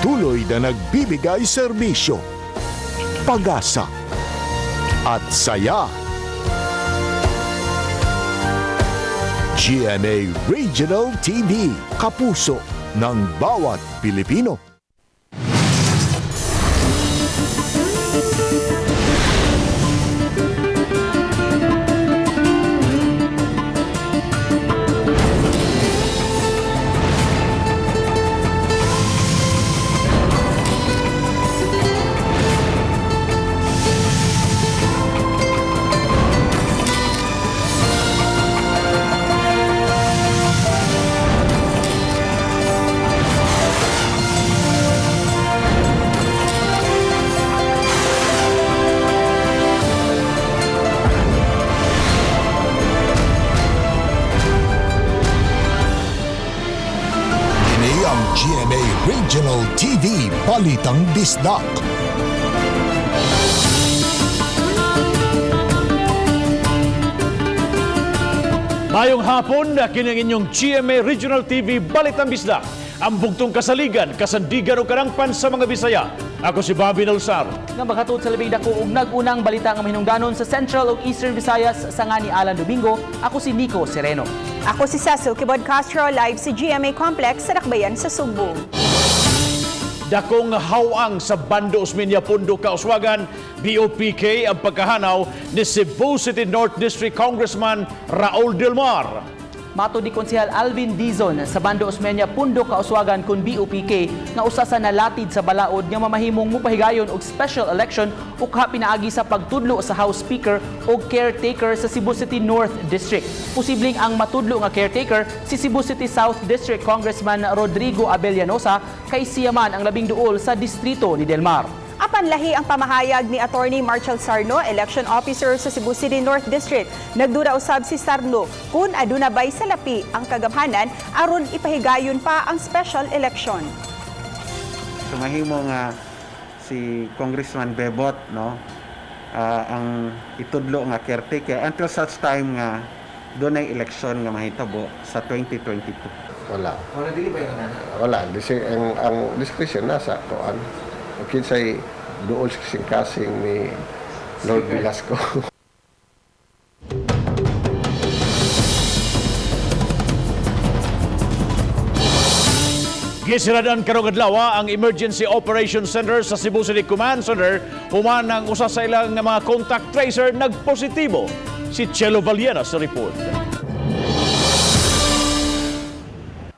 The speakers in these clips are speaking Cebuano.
Patuloy na nagbibigay serbisyo, pag-asa at saya. GMA Regional TV, kapuso ng bawat Pilipino. Kini ang GMA Regional TV Balitang Bisdak. Mayong hapon na kini ang inyong GMA Regional TV Balitang Bisdak. Ang bugtong kasaligan, kasandigan o karangpan sa mga Bisaya. Ako si Bobby Nalsar. Nga makatut sa labing dako og nag-unang balita nga mahinungdanon sa Central ug Eastern Visayas sa nga ni Alan Domingo, ako si Nico Sereno. Ako si Cecil Kibod Castro, live sa GMA Complex sa Dakbayan sa Sugbo. Dakong hawang sa Bando Osmeña Pondo Kauswagan, BOPK ang pagkahanaw ni Cebu City North District Congressman Raul Del Mar. Mato ni Konsehal Alvin Dizon sa Bando Osmeña Pundo Kauswagan kun BOPK nga usa sa nalatid sa balaod nga mamahimong mupahigayon og special election ukha pinaagi sa pagtudlo sa House Speaker og caretaker sa Cebu City North District. Posibleng ang matudlo nga caretaker si Cebu City South District Congressman Rodrigo Abellanosa kay siya man ang labing duol sa distrito ni Del Mar. Apan lahi ang pamahayag ni Attorney Marshall Sarno, election officer sa Cebu City North District. Nagduda usab si Sarno kung aduna bay salapi ang kagamhanan aron ipahigayon pa ang special election. So mahimo nga si Congressman Bebot, no, ang itudlo nga caretaker until such time nga dunay eleksyon nga mahitabo sa 2022. Wala. Wala dili ba Wala. Disi, ang discretion nasa kuan. Kinsay duol sa kasing ni Lord Velasco. Gisiradan karong adlaw ang Emergency Operations Center sa Cebu City Command Center human ang usa sa ilang mga contact tracer nagpositibo. Si Chelo Valiena sa report.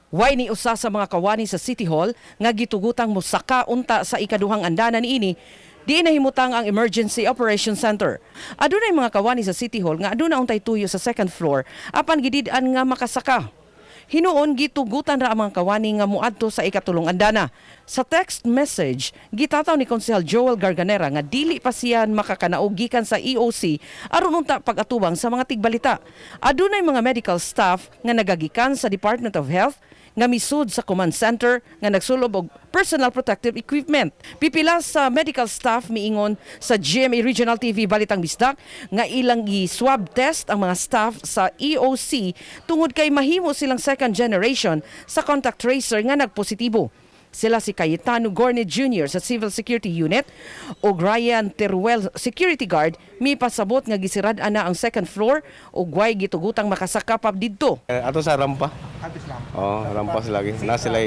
Way ni usa sa mga kawani sa City Hall nga gitugutang mosaka unta sa ikaduhang andanan niini di nahimutang ang Emergency Operation Center. Adunay mga kawani sa City Hall nga aduna untay tuyo sa second floor apan gidid-an nga makasaka. Hinuon gitugutan ra ang mga kawani nga muadto sa ikatulong andana. Sa text message, gitataw ni Konsehal Joel Garganera nga dili pa siya makakanaog gikan sa EOC aron unta pag-atubang sa mga tigbalita. Adunay mga medical staff nga nagagikan sa Department of Health nga misud sa command center nga nagsulob og personal protective equipment. Pipila sa medical staff miingon sa GMA Regional TV Balitang Bisdak nga ilang gi-swab test ang mga staff sa EOC tungod kay mahimo silang second generation sa contact tracer nga nagpositibo. Sila si Cayetano Gorne Jr. sa Civil Security Unit ug Ryan Teruel Security Guard mipasabot nga gisirad-an na ang second floor ug way gitugutang makasaka pa didto. Eh, ato sa rampa. Oh, rampa sila lagi. Na sila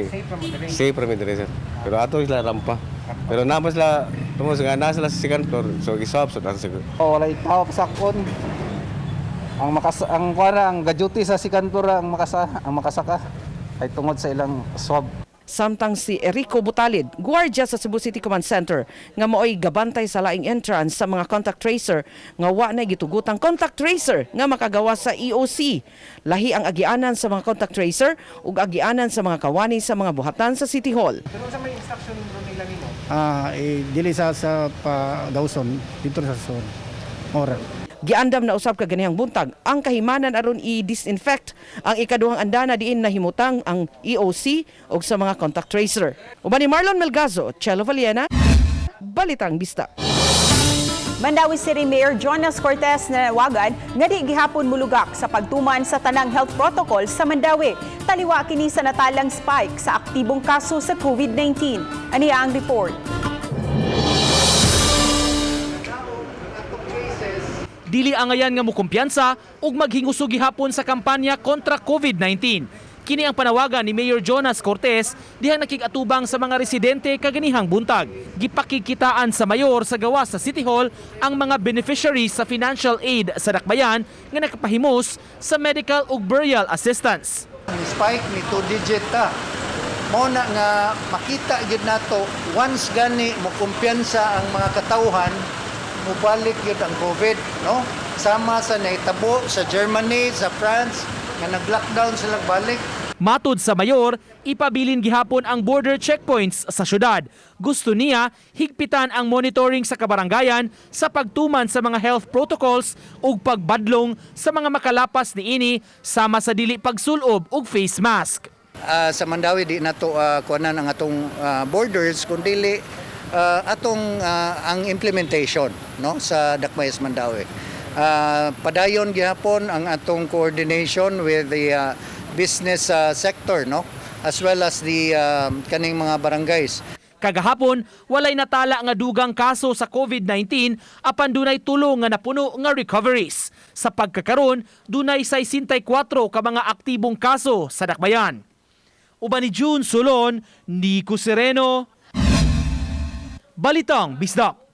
safe ra mi diri, sir. Pero ato sila rampa. Pero na sila tungod sa nga na sila sa second floor. So giswab sa taas siguro. Oh, walay tao pasakon. Ang makas ang kuana ang gaduty sa second floor ang makasaka ay tungod sa ilang swab. Samtang si Erico Butalid, guwardiya sa Cebu City Command Center, nga maoy gabantay sa laing entrance sa mga contact tracer nga wa na gitugutang contact tracer nga makagawa sa EOC. Lahi ang agianan sa mga contact tracer ug agianan sa mga kawani sa mga buhatan sa City Hall. Eh, dili sa pa Dawson dito sa Son. Ora. Giandam na usab kaganihang buntag ang kahimanan aron i-disinfect ang ikaduhang andana diin nahimutang ang EOC ug sa mga contact tracer. Uban ni Marlon Melgazo, Chelo Valiena, Balitang Bisdak. Mandaue City Mayor Jonas Cortez nanawagan nga di gihapon mulugak sa pagtuman sa tanang health protocol sa Mandaue. Taliwa kini sa natalang spike sa aktibong kaso sa COVID-19. Aniya ang report. Dili angayan nga mukumpiyansa ug maghingusog gihapon sa kampanya kontra COVID-19. Kini ang panawagan ni Mayor Jonas Cortez dihang nakig-atubang sa mga residente kaganihang buntag. Gipakikitaan sa mayor sa gawas sa City Hall ang mga beneficiaries sa financial aid sa Dakbayan nga nakapahimos sa medical ug burial assistance. Ni spike ni 2 digit ta. Mao na nga makita gyud nato once gani mo kumpiyansa ang mga katawhan, mubalik gyud ang COVID, no? Sama sa nahitabo sa Germany, sa France nga nag-lockdown sila balik. Matud sa mayor, ipabilin gihapon ang border checkpoints sa syudad. Gusto niya higpitan ang monitoring sa kabarangayan sa pagtuman sa mga health protocols ug pagbadlong sa mga makalapas niini sama sa dili pagsulob og face mask. Sa Mandaue di nato kuanan ang atong borders kundili atong ang implementation, no, sa Dakbayas Mandaue. Padayon gihapon ang atong coordination with the business sector, no, as well as the kaning mga barangays. Kagahapon, walay natala nga dugang kaso sa COVID-19 apan dunay tulo nga napuno nga recoveries. Sa pagkakaron, dunay 64 ka mga aktibong kaso sa Dakbayan. Uban ni June Solon, Nico Sereno, Balitang Bisdak.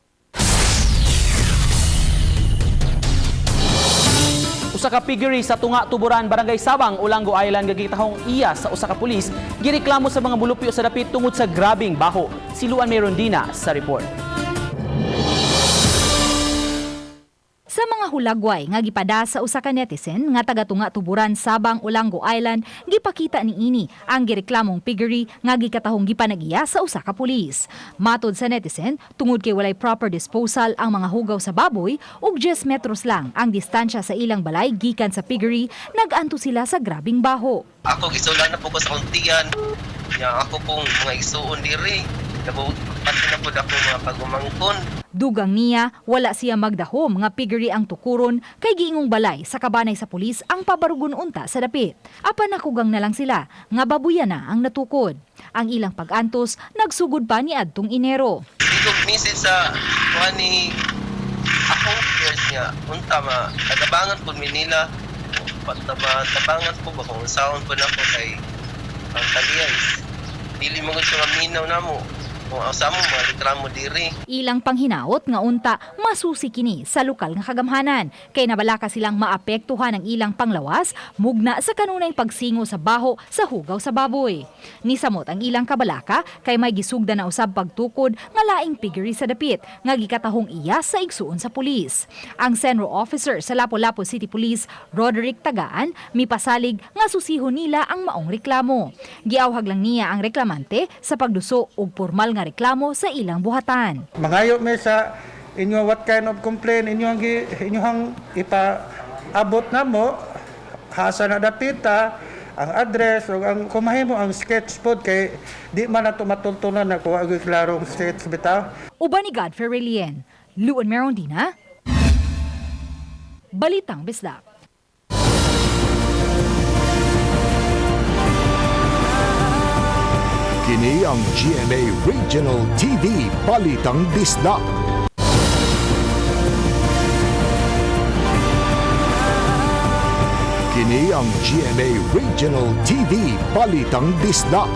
Usa ka piggery sa Tunga, Tuburan, Barangay Sabang, Olango Island gagitahong iya sa usa ka pulis gireklamo sa mga mulupyo sa dapit tungod sa grabing baho. Si Luan Merondina sa report. Sa mga hulagway nga gipada sa usa ka netizen nga taga Tunga Tuburan, Sabang, Olango Island, gipakita niini ang gireklamong piggery nga gikatahong gipanag-iya sa usa ka pulis. Matod sa netizen, tungod kay walay proper disposal ang mga hugaw sa baboy ug 10 metros lang ang distansya sa ilang balay gikan sa piggery, nag-anto sila sa grabing baho. Ako gisulan na po ko sa kuntian. Ya ako pong mga igsuon diri. Pati na po ako mga pagumangkon. Dugang niya, wala siya magdahom nga piggery ang tukuron kay giingong balay sa kabanay sa pulis ang pabarugon unta sa dapit. Apan nakugang na lang sila nga babuya na ang natukod. Ang ilang pag-antos nagsugod pa ni adtong Enero. Sigog message sa kuha ni akong peers nga unta ma tagabangan po Manila. Tabangan po ba kung unsaon po nako kay ang taliya is dili mo siya maminaw namo. Kung asa mo mga diri. Ilang panghinaot nga unta masusi kini sa lokal nga kagamhanan kay nabalaka silang maapektuhan ang ilang panglawas mugna sa kanunay pagsingo sa baho sa hugaw sa baboy. Nisamot ang ilang kabalaka kay may gisugda na usab pagtukod nga laing piggery sa dapit nga gikatahong iya sa igsuon sa pulis. Ang Senro officer sa Lapu-Lapu City Police Roderick Tagaan mipasalig nga susihon nila ang maong reklamo. Giawhag lang niya ang reklamante sa pagduso og pormal nga reklamo sa ilang buhatan. Mangayo mi sa inyo what kind of complaint inyo ang ipaabot namo, hasa na dapita ang address o ang kumahimo ang sketch pod kay di man nato matultunan na kuha og klarong sketch bitaw. Uban ni Godfrey Relien, Luan Merondina, Balitang Bisdak. Kini ang GMA Regional TV Balitang Bisdak. Kini ang GMA Regional TV Balitang Bisdak.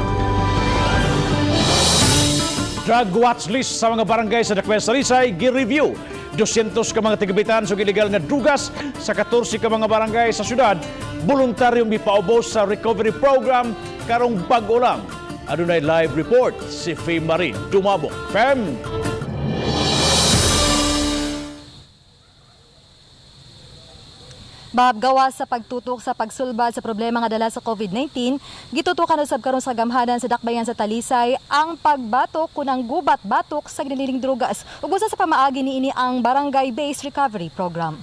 Drug watch list sa mga barangay sa Dakbayan Talisay gi-review. 200 ka mga tigabitan sa ilegal nga drugas sa 14 ka mga barangay sa syudad voluntaryong gipaubos sa recovery program karong bag-o lang. Adunay live report si Fem Marie Dumabok. Fem! Bob, gawas sa pagtutok sa pagsulbad sa problema nga dala sa COVID-19, gitutukan usab karon sa gamhanan sa Dakbayan sa Talisay ang pagbatok kunang gubat-batok sa ginililing drugas ug usa sa pamaagi niini ang Barangay-Based Recovery Program.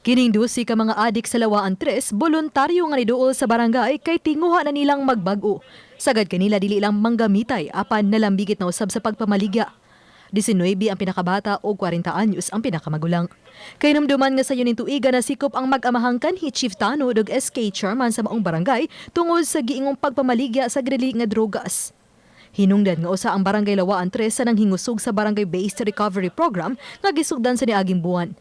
Kining 12 ka mga adik sa Lawaan 3, voluntaryo nga niduol sa barangay kay tinguha na nilang magbag-o. Sagad kanila dili lang manggamitay apan nalambigit na usab sa pagpamaligya. 19 ang pinakabata o 40 anyos ang pinakamagulang. Kahinumduman nga sa ning tuiga nasikop ang mag-amahang kanhi Chief Tanod ug SK Chairman sa maong barangay tungod sa giingong pagpamaligya sa ginadali nga drogas. Hinungdan nga usa ang Barangay Lawaan 3 sa nanghingusog sa Barangay-Based Recovery Program nga gisugdan sa niaging buwan.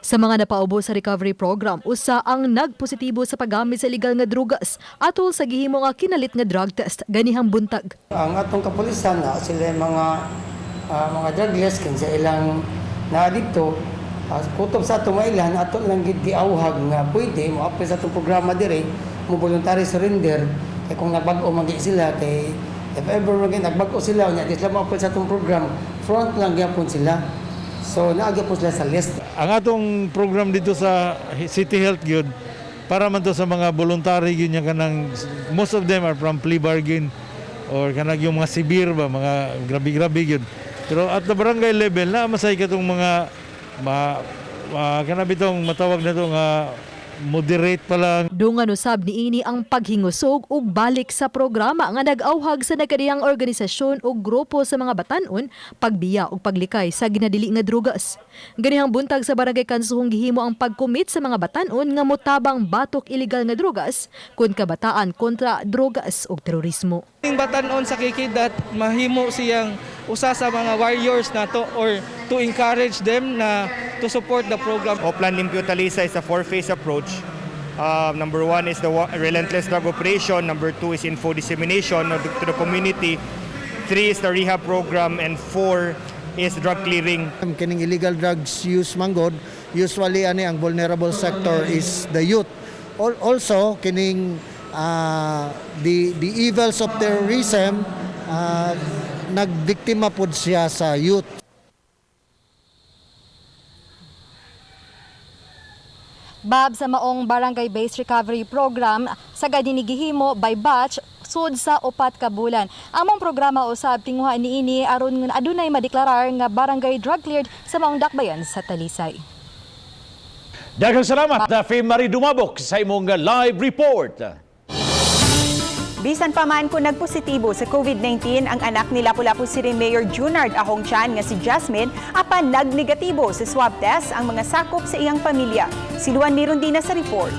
Sa mga napaubos sa recovery program, usa ang nagpositibo sa paggamit sa illegal nga drugas atol sa gihimo nga kinalit nga drug test ganihang buntag. Ang atong kapulisan na sila yung mga drugless kinsa ilang naa didto, kutob sa atong mailan ato lang gid giawhag nga pwede mo apply sa atong programa diri mo voluntary surrender, kay kung nagbag-o man gid sila, kay if ever man gid nagbag-o sila unya di sila mo apply sa atong program, front lang gyapon sila, so naa gyapon sila sa list. Ang atong program dito sa City Health gyud para man to sa mga voluntary gyud nga kanang most of them are from plea bargain or kanang yung mga severe ba, mga grabe-grabe gyud. Pero at the barangay level na masay katong mga kana bitong matawag na to nga moderate pa lang. Dungan usab niini ang paghingusog ug balik sa programa nga nag-awhag sa nagkadiyang organisasyon ug grupo sa mga batan-on pagbiya ug paglikay sa ginadili nga drugas. Ganihang buntag sa Barangay Kansuhong gihimo ang pagkumit sa mga batan-on nga motabang batok illegal nga drugas kun kabataan kontra drogas ug terorismo. Ning batan-on sa Kikidat mahimo siyang usa sa mga warriors nato or to encourage them na to support the program. Oplan Limpio Talisay is a four-phase approach. Number one is the relentless drug operation. Number two is info dissemination to the community. Three is the rehab program. And four is drug clearing. Kining illegal drugs use manggod, usually ani ang vulnerable sector is the youth. Also kining the evils of terrorism, nagbiktima pod siya sa youth. Bab sa maong barangay-based recovery program sa gihimo by batch sud sa 4 ka bulan. Among programa usab tinguha niini aron nga adunay madeklarar nga barangay drug cleared sa maong dakbayan sa Talisay. Daghang salamat, Fe Marie Dumabok, sa imong live report. Bisan pa man kung nagpositibo sa COVID-19 ang anak ni Lapu-Lapu City Mayor Junard Ahong Chan nga si Jasmine, apan nagnegatibo sa swab test ang mga sakop sa iyang pamilya. Si Luan Mirondina sa report.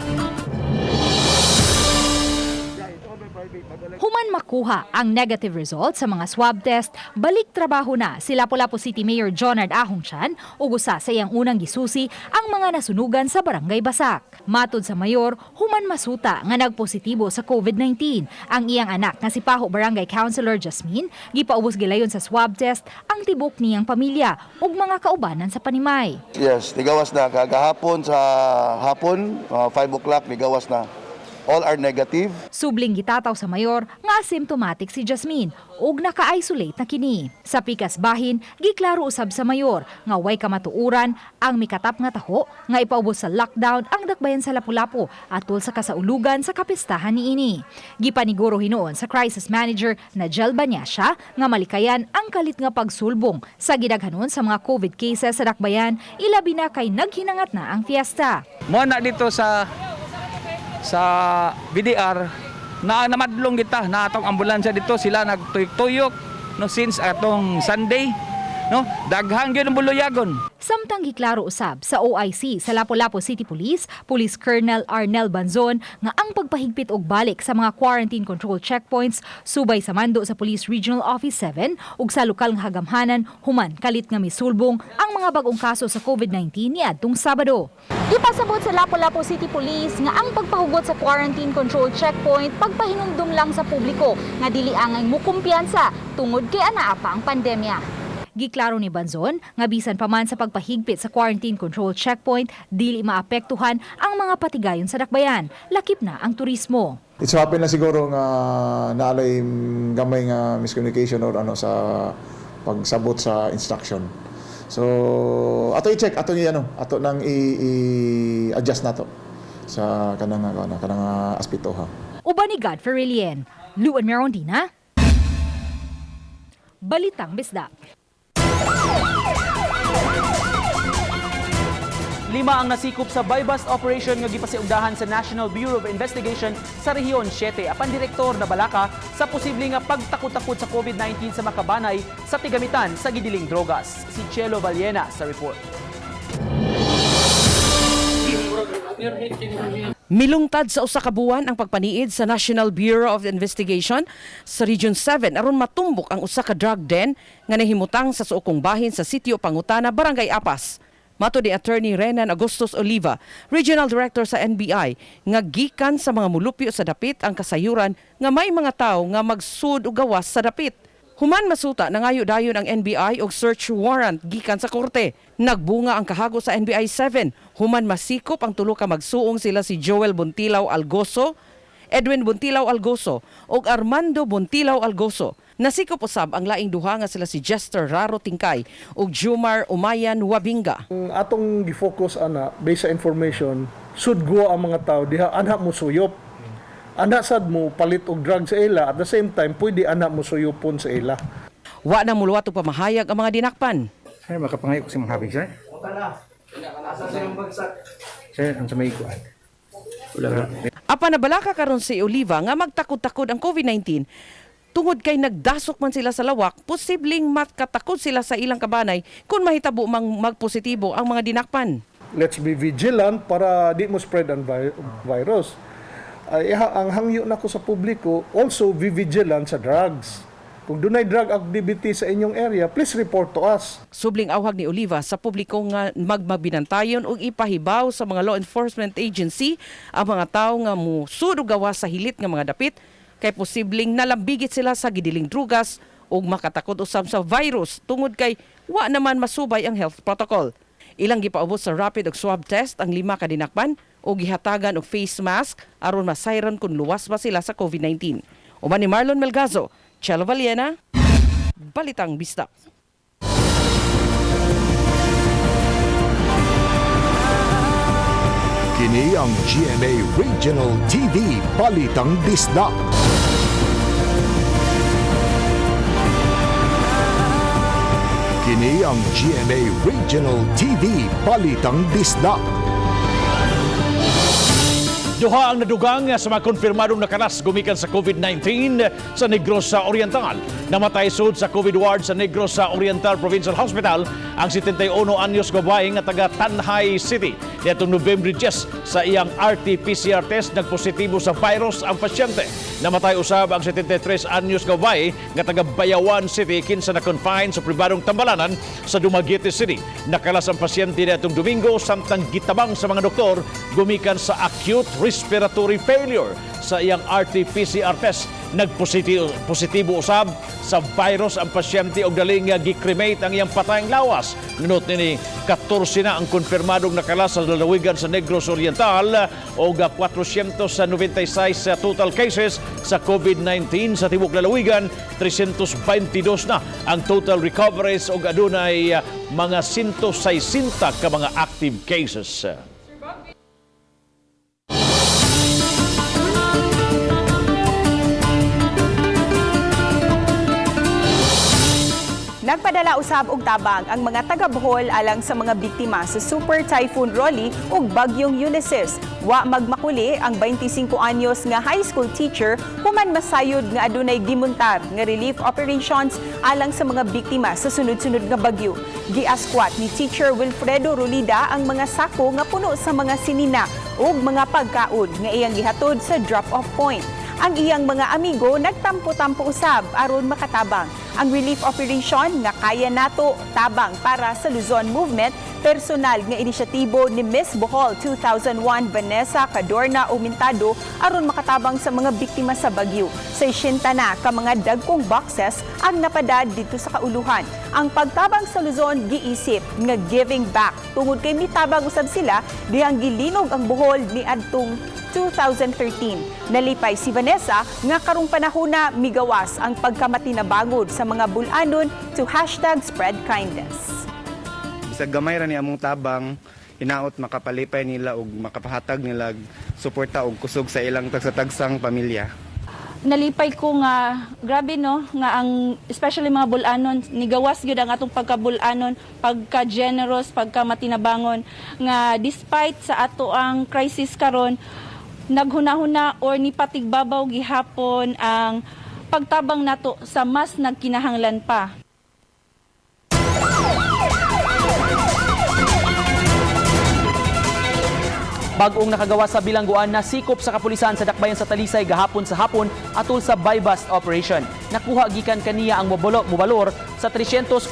Human makuha ang negative result sa mga swab test, balik trabaho na si Lapu-Lapu City Mayor Jonard Ahong Chan ug usa sa iyang unang gisusi ang mga nasunugan sa Barangay Basak. Matod sa mayor, human masuta nga nagpositibo sa COVID-19 ang iyang anak nga si Paho Barangay Councilor Jasmine, gipaubos gilayon sa swab test ang tibok niyang pamilya ug mga kaubanan sa panimay. Yes, nigawas na kagahapon sa hapon, 5 o'clock, nigawas na. All are negative. Subling gitataw sa mayor nga asymptomatic si Jasmine ug naka-isolate na kini. Sa pikas bahin, giklaro usab sa mayor nga way kamatuoran ang mikatap nga taho nga ipaubos sa lockdown ang dakbayan sa Lapu-Lapu atol sa kasaulugan sa kapistahan niini. Gipaniguro hinuon sa crisis manager na Jel Banyasya nga malikayan ang kalit nga pagsulbong sa gidaghanon sa mga COVID cases sa dakbayan, ilabi na kay naghinangat na ang fiesta. Mo na dito sa BDR na namadlong kita na atong ambulansya dito, sila nagtuyok-tuyok no since atong Sunday no daghang gyud ang buluyagon. Samtang giklaro usab sa OIC sa Lapu-Lapu City Police, Police Colonel Arnel Banzon nga ang pagpahigpit og balik sa mga quarantine control checkpoints subay sa mando sa Police Regional Office 7 ug sa lokal nga hagamhanan human kalit nga misulbong ang mga bag-ong kaso sa COVID-19 niadtong Sabado. Gipasabot sa Lapu-Lapu City Police nga ang pagpahugot sa quarantine control checkpoint pagpahinumdum lang sa publiko nga dili angay mukumpiyansa tungod kay anaa pa ang pandemya. Giklaro ni Banzon nga bisan pa man sa pagpahigpit sa quarantine control checkpoint, dili maapektuhan ang mga patigayon sa dakbayan, lakip na ang turismo. It's happen na siguro nga naalay gamay nga miscommunication or ano sa pagsabot sa instruction. So ato i-check, ato i-ano, ato nang i-adjust nato sa kanang kanang aspeto ha. Uban ni Godfrey Relien, Luan Merondina, Balitang Bisdak. Lima ang nasikop sa buy-bust operation nga gipasiugdahan sa National Bureau of Investigation sa Rehiyon 7 apan direktor na balaka sa posible nga pagtakot-takot sa COVID-19 sa makabanay sa tigamitan sa gidiling drogas. Si Chelo Vallena sa report. Milungtad sa usa ka buwan ang pagpaniid sa National Bureau of Investigation sa Region 7 aron matumbok ang usa ka drug den nga nahimutang sa suokong bahin sa sitio Pangutana, Barangay Apas. Matud ni Attorney Renan Augustus Oliva, Regional Director sa NBI, nga gikan sa mga mulupyo sa dapit ang kasayuran nga may mga tawo nga magsud og gawas sa dapit. Human masuta, nangayo dayon ang NBI og search warrant gikan sa korte. Nagbunga ang kahago sa NBI 7. Human masikop ang tulo ka magsuong sila si Joel Buntilaw Algoso, Edwin Buntilaw Algoso ug Armando Buntilaw Algoso. Nasikop usab ang laing duha nga sila si Jester Raro Tingkay ug Jumar Umayan Wabinga. Ang atong gi-focus ana based sa information, sudgo ang mga tao diha ana mo suyop. Ana sad mo palit og drug sa ila, at the same time pwede ana mo suyopon sa ila. Wa na muluwat og pamahayag ang mga dinakpan. Sir, makapangayo ko sa mga habig, sir. Sir, ang sa may kuan. Wala. Apan nabalaka karon si Oliva nga magtakod-takod ang COVID-19 tungod kay nagdasok man sila sa lawak, posibleng makatakod sila sa ilang kabanay kung mahitabo mang magpositibo ang mga dinakpan. Let's be vigilant para di mo spread ang virus. Ay, ang hangyo nako sa publiko, also be vigilant sa drugs. Kung dunay drug activity sa inyong area, please report to us. Subling awhag ni Oliva sa publiko nga magmabinantayon ug ipahibaw sa mga law enforcement agency ang mga tawo nga musud og gawas sa hilit nga mga dapit kay posibleng nalambigit sila sa gidiling drugas ug makatakod usab sa virus tungod kay wa naman masubay ang health protocol. Ilang gipaubos sa rapid ug swab test ang lima ka dinakpan ug gihatagan og face mask aron masayran kung luwas ba sila sa COVID-19. Uban ni Marlon Melgazo, Chelo Vallena, Balitang Bisdak. Kini ang GMA Regional TV Balitang Bisdak. Kini ang GMA Regional TV Balitang Bisdak. Duha ang nadugang sa mga konfirmadong nakalas gumikan sa COVID-19 sa Negros sa Oriental. Namatay sud sa COVID ward sa Negros sa Oriental Provincial Hospital ang 71 anyos babae nga taga Tanjay City. Niadtong Nobyembre 10 sa iyang RT-PCR test, nagpositibo sa virus ang pasyente. Namatay usab ang 73 anyos babae nga taga Bayawan City kinsa na confine sa pribadong tambalanan sa Dumaguete City. Nakalas ang pasyente niadtong Domingo samtang gitabang sa mga doktor gumikan sa acute respiratory failure. Sa iyang RT-PCR test, nagpositibo positibo usab sa virus ang pasyente og daling nga gi-cremate ang iyang patayng lawas. Ngunot nini 14 na ang konfirmadong nakalas sa lalawigan sa Negros Oriental og 496 sa total cases sa COVID-19 sa tibuok lalawigan, 322 na ang total recoveries og adunay mga 160 ka mga active cases. Nagpadala usab og tabang ang mga taga Bohol alang sa mga biktima sa Super Typhoon Rolly ug Bagyong Ulysses. Wa magmakuli ang 25 anyos nga high school teacher human masayod nga adunay gimuntar nga relief operations alang sa mga biktima sa sunod-sunod nga bagyo. Giaskwat ni Teacher Wilfredo Rulida ang mga sako nga puno sa mga sinina ug mga pagkaon nga iyang gihatod sa drop-off point. Ang iyang mga amigo nagtampo-tampo usab aron makatabang. Ang relief operation nga "Kaya Nato Tabang para sa Luzon Movement", personal nga inisyatibo ni Miss Bohol 2001 Vanessa Cadorna Umintado aron makatabang sa mga biktima sa bagyo. 60 na ka mga dagkong boxes ang napadad dito sa kauluhan. Ang pagtabang sa Luzon giisip nga giving back tungod kay mitabang usab sila dihang gilinog ang Bohol ni adtong 2013. Nalipay si Vanessa nga karong panahon na migawas ang pagkamatinabangod sa mga bulanon to #SpreadKindness. Bisag gamay ra ni among tabang, hinaot makapalipay nila og makapahatag nila og suporta og kusog sa ilang tagsa-tagsang pamilya. Nalipay ko nga grabe, no, nga ang especially mga Bulanon nigawas gyud ang atong pagkabulanon, pagka generous, pagka matinabangon, nga despite sa ato ang crisis karon, naghunahuna or nipatigbabaw gihapon ang pagtabang nato sa mas nagkinahanglan pa. Bag-ong nakagawa sa bilangguan na sikop sa kapulisan sa Dakbayan sa Talisay gahapon sa hapon atol sa buy-bust operation. Nakuha gikan kaniya ang mobalor sa 344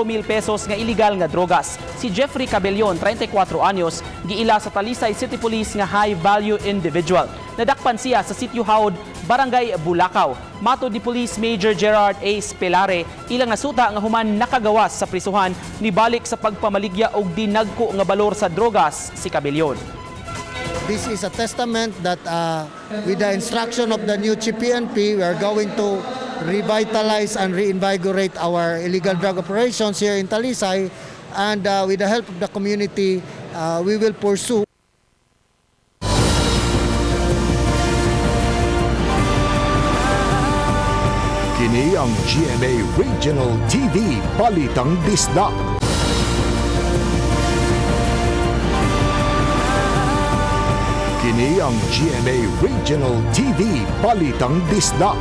mil pesos nga illegal nga drogas. Si Jeffrey Cabellon, 34 anyos, giila sa Talisay City Police nga high value individual. Nadakpan siya sa Sitio Haud, Barangay Bulacau. Matod ni Police Major Gerard A. Spelare, ilang nasuta nga human nakagawas sa prisuhan, nibalik sa pagpamaligya og dinagko nga balor sa drogas si Cabellon. This is a testament that with the instruction of the new Chief PNP, we are going to revitalize and reinvigorate our illegal drug operations here in Talisay, and with the help of the community, we will pursue. Kini ang GMA Regional TV Balitang Bisdak. Kini ang GMA Regional TV Balitang Bisdak.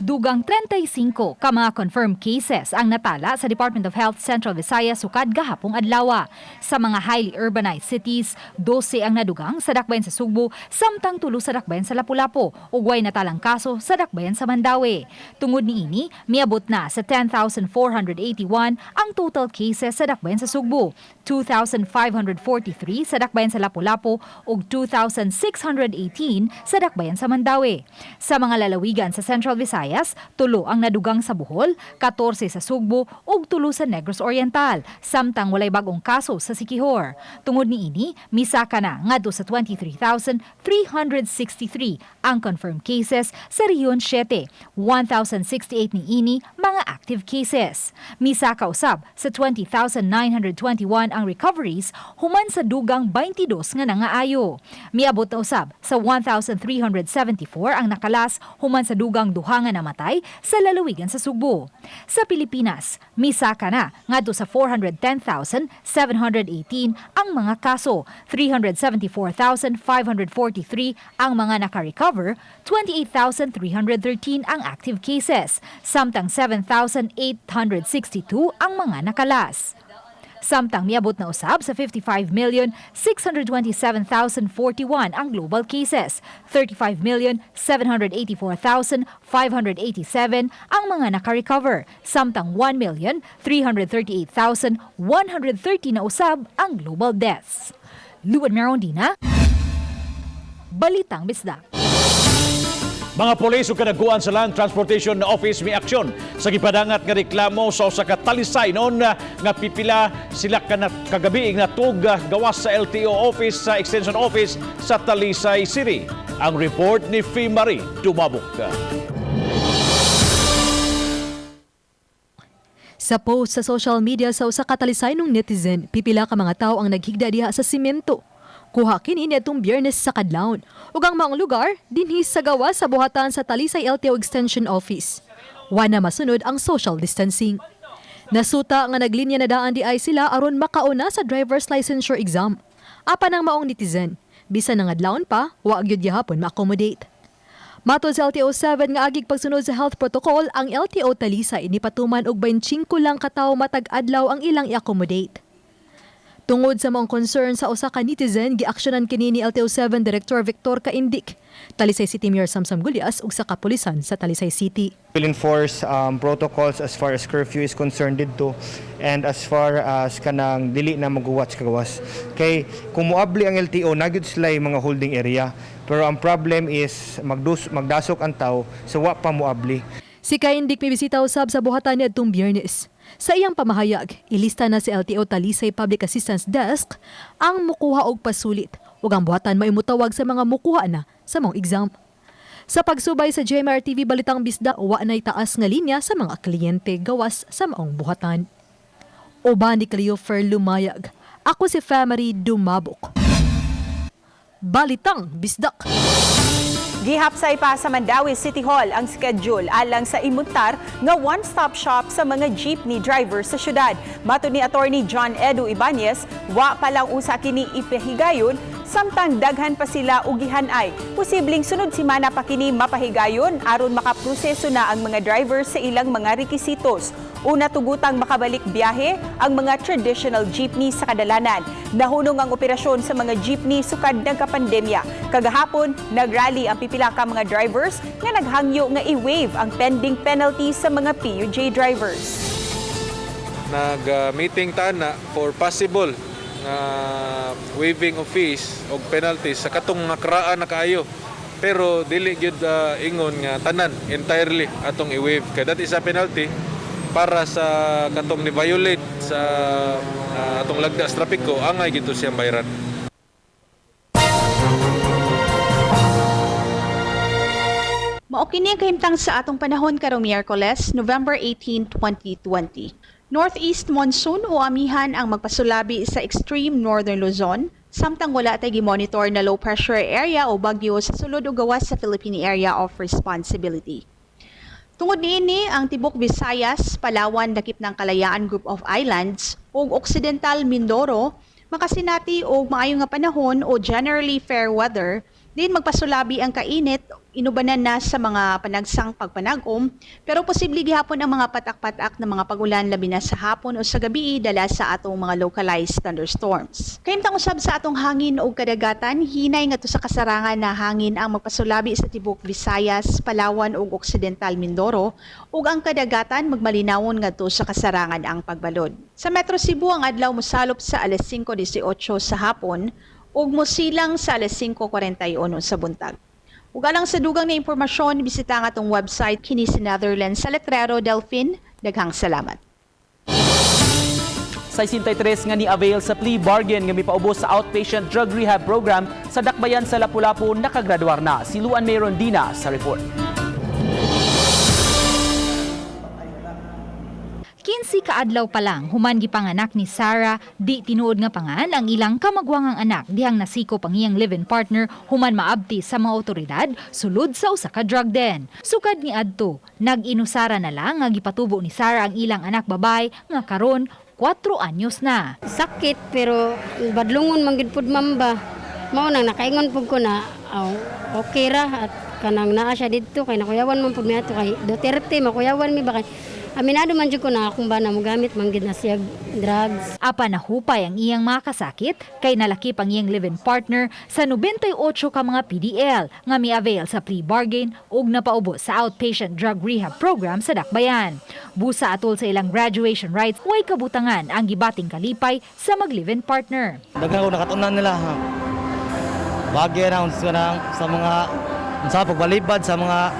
Dugang 35 ka mga confirmed cases ang natala sa Department of Health Central Visayas sukad gahapong adlaw. Sa mga highly urbanized cities, 12 ang nadugang sa dakbayan sa Sugbo, samtang 3 sa dakbayan sa Lapu-Lapu ug way natalang kaso sa dakbayan sa Mandaue. Tungod niini, miabot na sa 10,481 ang total cases sa dakbayan sa Sugbo, 2,543 sa dakbayan sa Lapu-Lapu ug 2,618 sa dakbayan sa Mandaue. Sa mga lalawigan sa Central Visayas, 3 ang nadugang sa Bohol, 14 sa Sugbo ug 3 sa Negros Oriental, samtang walay bagong kaso sa Siquijor. Tungod niini, misaka na ngadto sa 23,363 ang confirmed cases sa Rehiyon 7, 1,068 niini mga active cases. Misaka usab sa 20,921 ang recoveries human sa dugang 22 nga nangaayo. Miabot na usab sa 1,374 ang nakalas human sa dugang 2 nga namatay sa lalawigan sa Sugbo. Sa Pilipinas, misaka na ngadto sa 410,718 ang mga kaso, 374,543 ang mga naka-recover, 28,313 ang active cases, samtang 7,862 ang mga nakalas. Samtang miabot na usab sa 55,627,041 ang global cases, 35,784,587 ang mga naka-recover, samtang 1,338,130 na usab ang global deaths. Luan Merondina, Balitang Bisdak. Mga pulis ug kadaguan sa Land Transportation Office miaksyon sa gipadangat nga reklamo sa usa ka Talisay noon nga pipila sila kagabi natug gawas sa LTO office sa Extension Office sa Talisay City. Ang report ni Fee Marie Dumabok. Sa post sa social media sa usa ka Talisay nung netizen, pipila ka mga tawo ang naghigda diha sa simento. Kuha kini niadtong Biyernes sa kadlawon. Ug ang maong lugar dinhi sa gawas sa buhatan sa Talisay LTO Extension Office. Wa na masunod ang social distancing. Nasuta nga naglinya na daan di ay sila aron makauna sa driver's licensure exam. Apan ang maong netizen, bisan nga adlawon pa, wa gyud gihapon ma-accommodate. Matod sa LTO 7 nga agig pagsunod sa health protocol, ang LTO Talisay nipatuman og 25 lang katawo matag adlaw ang ilang i-accommodate. Tungod sa maong concern sa usa ka netizen, giaksyonan kini ni LTO 7 Director Victor Caindic, Talisay City Mayor Samsam Gullas ug sa kapulisan sa Talisay City. We'll enforce protocols as far as curfew is concerned didto and as far as kanang dili na maguwat sa kagawas. Kay kung moabli ang LTO, nagyud sila yung mga holding area. Pero ang problem is magdasok ang tao, so wa pa moabli. Si Caindic may bisita usab sa buhatan niadtong Biyernes. Sa iyang pamahayag, ilista na si LTO Talisay Public Assistance Desk ang mukuha og pasulit ug ang buhatan may mutawag sa mga mukuha na sa maong exam. Sa pagsubay sa GMR TV Balitang Bisda, wa na'y taas nga linya sa mga kliyente gawas sa maong buhatan. Uban ni Cleofer Lumayag. Ako si Family Dumabok. Balitang Bisdak. Gihapsay pa sa Mandaue City Hall ang schedule alang sa imuntar nga one-stop shop sa mga jeepney drivers sa syudad. Matod ni Attorney John Edu Ibanez, wa pa lang usa kini ipahigayon samtang daghan pa sila og gihanay. Posibleng sunod semana pa kini mapahigayon aron makaproseso na ang mga drivers sa ilang mga rekisitos. Una, tugutang makabalik biyahe ang mga traditional jeepney sa kadalanan. Nahunong ang operasyon sa mga jeepney sukad nagkapandemya. Kagahapon, nagrally ang pipila ka mga drivers nga naghangyo nga i-waive ang pending penalty sa mga PUJ drivers. Nag-meeting ta na for possible nga waiving of fees o penalties sa katong nakaraan na kaayo. Pero dili gyud ingon nga tanan entirely atong i-waive kay that is a penalty para sa katong ni violate sa atong lagda sa trapiko, angay gito siyang bayaran. Mao kini ang kahimtang sa atong panahon karong Miyerkules, November 18, 2020. Northeast monsoon o amihan ang magpasulabi sa extreme northern Luzon, samtang wala tay gimonitor na low pressure area o bagyo sa sulod o gawas sa Philippine Area of Responsibility. Tungod niini, ang tibok Visayas, Palawan, lakip ng Kalayaan Group of Islands ug Occidental Mindoro makasinati og maayo nga panahon o generally fair weather, din magpasulabi ang kainit inubanan na sa mga panagsang pagpanag-om, pero posible gihapon ang mga patak-patak na mga pagulan labi na sa hapon o sa gabi dala sa atong mga localized thunderstorms. Kahimtang usab sa atong hangin og kadagatan, hinay ngadto sa kasarangan na hangin ang magpasulabi sa tibok Visayas, Palawan ug Occidental Mindoro ug ang kadagatan magmalinawon ngadto sa kasarangan ang pagbalod. Sa Metro Cebu, ang adlaw mosalop sa alas 5:18 sa hapon ug mosilang sa alas 5:41 sa buntag. Ug alang sa dugang na impormasyon, bisita ang atong website. Kini si Netherlands sa Letrero Delphine. Daghang salamat. 63 nga ni-avail sa plea bargain nga mipaubos sa outpatient drug rehab program sa Dakbayan sa Lapu-Lapu nakagraduar na. Si Luan May Rondina sa report. 15 kaadlaw pa lang human gipanganak ni Sarah, di tinuod nga pangan ang ilang kamagwangang anak dihang nasikop ang iyang live-in partner human maabti sa mga otoridad sulod sa usa ka drug den. Sukad ni adto, nag-inusara na lang nga gipatubo ni Sarah ang ilang anak babay nga karon 4 anyos na. Sakit pero badlungon man gid pud, ma'am, ba. Mao nang nakaingon pud ko na aw, okay ra at kanang naa siya didto kay nakuyawan man pud mi ato kay Duterte, makuyawan mi ba, kay aminado man jud ko na akong bana mogamit man gid na siya drugs. Apan nahupay ang iyang mga kasakit kay nalakip ang iyang live-in partner sa 98 ka mga PDL nga mi-avail sa plea bargain ug napaubos sa outpatient drug rehab program sa Dakbayan. Busa atol sa ilang graduation rites, way kabutangan ang gibating kalipay sa mag-live-in partner. Daghan ko nakatunan nila. Ha. Bagay na sa mga sa pagbalibad sa mga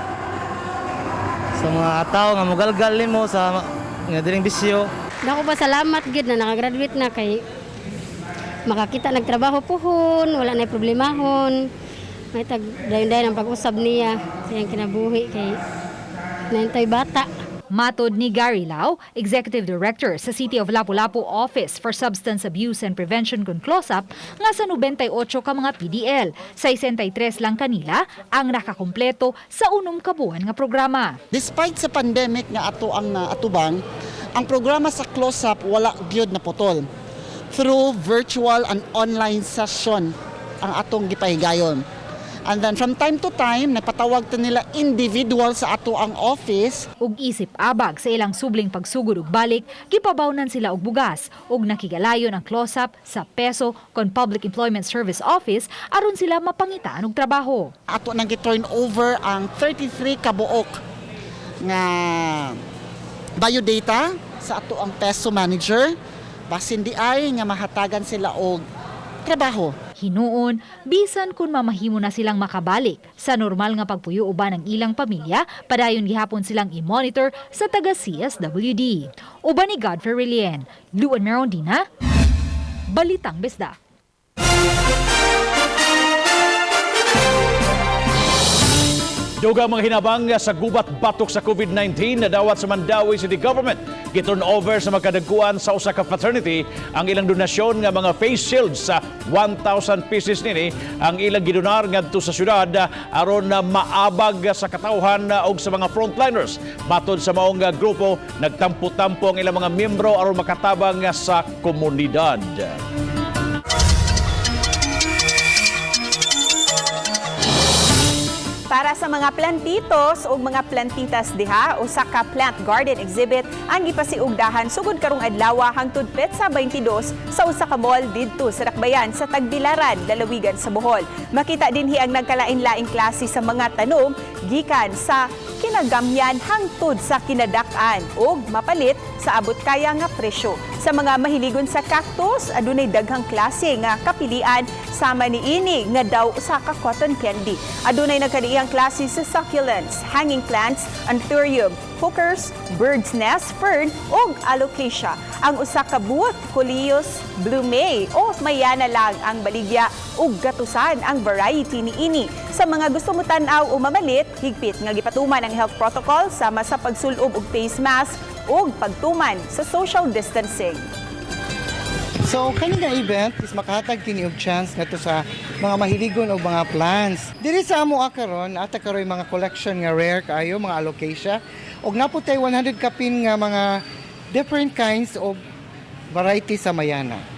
tao nga mogalgal nimo sa nga diring bisyo. Dako pa salamat gid na nakagraduate na kay makakita nagtrabaho puhon, wala na problemahon. May tag dayon-dayon ang pag-usab niya sa iyang kinabuhi kay naintoy bata. Matod ni Gary Lau, Executive Director sa City of Lapu-Lapu Office for Substance Abuse and Prevention kun CLOSAP, nga sa 98 ka mga PDL, 63 lang kanila ang nakakumpleto sa 6 ka buwan nga programa. Despite sa pandemic nga ato ang naatubang, ang programa sa CLOSAP wala gyud na putol. Through virtual and online session ang atong gipahigayon. And then from time to time, nagpatawag ta nila individual sa ato ang office. Ug isip abag sa ilang subling pagsugod ug balik, gipabawnan sila og bugas ug nakigalayon ang CLOSAP sa PESO kon Public Employment Service Office aron sila mapangitaan og trabaho. Ato nang gi-turn over ang 33 kabuok nga biodata sa ato ang PESO manager basin di ay nga mahatagan sila og trabaho. Hinuon, bisan kung mamahimo na silang makabalik sa normal nga pagpuyo uban ang ilang pamilya, padayon gihapon silang i-monitor sa taga CSWD. Uban ni Godfrey Relien, Luan Merondina, Balitang Bisdak. Dugang mga hinabang sa gubat batok sa COVID-19 na dawat sa Mandaue City Government. Giturn over sa makadagkuan sa usa ka fraternity ang ilang donasyon nga mga face shields sa 1,000 pieces nini ang ilang gidonar ngadto sa syudad aron na maabag sa katawhan og sa mga frontliners. Matod sa maong grupo, nagtampo-tampo ang ilang mga miyembro aron makatabang sa komunidad. Para sa mga plantitos o mga plantitas diha, usa ka plant garden exhibit ang gipasiugdahan sugod karong adlaw hangtod petsa 22 sa usa ka mall didto sa Dakbayan sa Tagbilaran, lalawigan sa Bohol. Makita dinhi ang nagkalain-laing klase sa mga tanom gikan sa kinagamyan hangtod sa kinadak-an ug mapalit sa abot kaya nga presyo. Sa mga mahiligon sa cactus, adunay daghang klase nga kapilian sama niini nga daw usa ka cotton candy. Adunay nagkadaiyang klase sa succulents, hanging plants, anthurium, hookers, bird's nest, fern ug alocasia. Ang usa ka booth, Coleus Blumei o mayana lang ang baligya ug gatusan ang variety niini. Sa mga gusto mo tan-aw o mamalit, higpit nga gipatuman ang health protocol sama sa pagsulob og face mask ug pagtuman sa social distancing. So kani nga event is makahatag kini og chance ngadto sa mga mahiligon og mga plants. Diri sa amo karon, ata karoy mga collection nga rare kaayo, mga alocasia, og naa pod tay 100 kapin nga mga different kinds of variety sa mayana.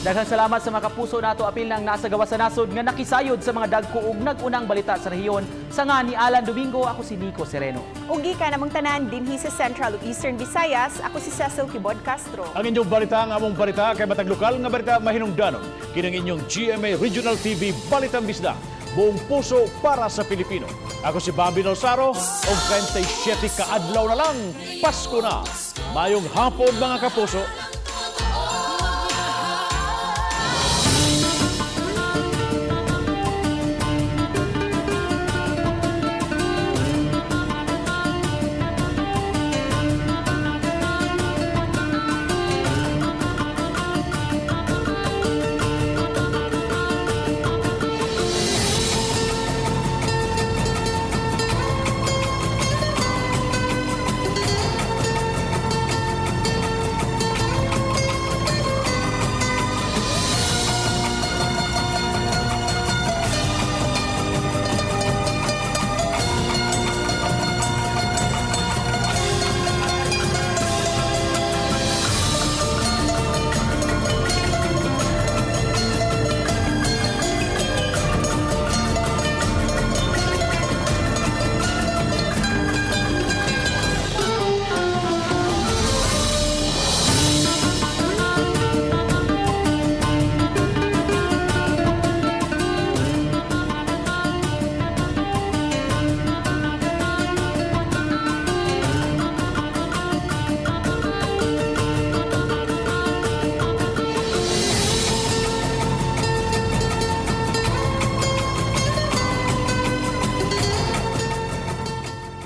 Daghang salamat sa mga kapuso nato apil ng nasa gawas sa nasod nga nakisayod sa mga dagko ug nag-unang balita sa rehiyon. Sa nga ni Alan Domingo, ako si Nico Sereno. Ug gikan namong tanan dinhi sa Central ug Eastern Visayas, ako si Cecil Quibod Castro. Ang inyong balita, ang among balita, kay matag lokal nga balita mahinungdanon. Kining inyong GMA Regional TV Balitang Bisda. Buong puso para sa Pilipino. Ako si Bambi Nolsaro, og 37 ka adlaw na lang, Pasko na. Mayong hapon, mga kapuso.